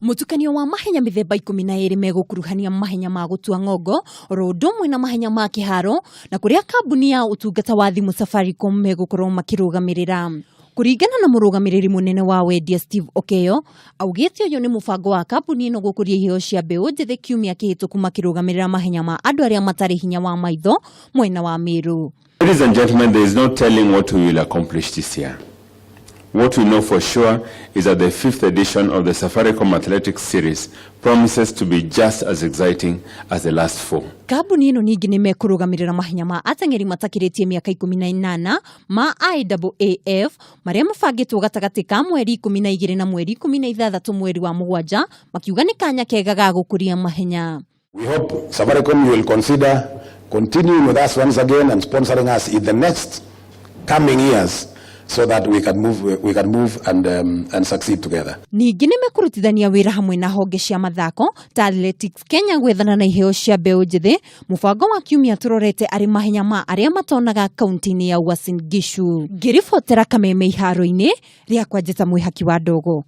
Mũtukanio wa mahenya mĩthemba 12 megũkuruhania mahenya ma gũtua ng'ongo oro ũndũ ũmwe na mahenya ma kĩharo, na kũrĩa kambuni ya ũtungata wa thimũ Safaricom megũkorwo makĩrũgamĩrĩra. Kũringana na mũrũgamĩrĩri mũnene wa wendia Steve Okeyo, augĩte ũyũ nĩ mũbango wa kambuni ĩno gũkũria iheo cia mbeũ njĩthĩ kiumia kĩhĩtũku makĩrũgamĩrĩra mahenya ma andũ arĩa matarĩ hinya wa maitho mwena wa Meru. Ladies and gentlemen, there is no telling what we will accomplish this year. What we know for sure is that the fifth edition of the Safaricom Athletics Series promises to be just as exciting as the last four. Kambuni ĩno ningĩ nĩ mekũrũgamĩrĩra mahenya ma ateng'eri matakĩrĩtie mĩaka 18 ma IAAF marĩa mabangĩtwo gatagatĩ ka mweri 12 na mweri 16 mweri wa mũgwanja, makiuga nĩ kanya kega ga gũkũria mahenya. We hope Safaricom will consider continuing with us once again and sponsoring us in the next coming years so that we can move and succeed together. Ningĩ nĩ mekũrutithania wĩra hamwe na honge cia mathako ta Athletics Kenya gwethana na iheo cia mbeũ njĩthĩ. Mũbango wa kiumia tũrorete arĩ mahenya ma arĩa matonaga kaunti-inĩ ya Uasin Gishu. Ngĩribotera Kameme iharo-inĩ rĩakwa, njĩta Mwĩhaki wa Ndogo.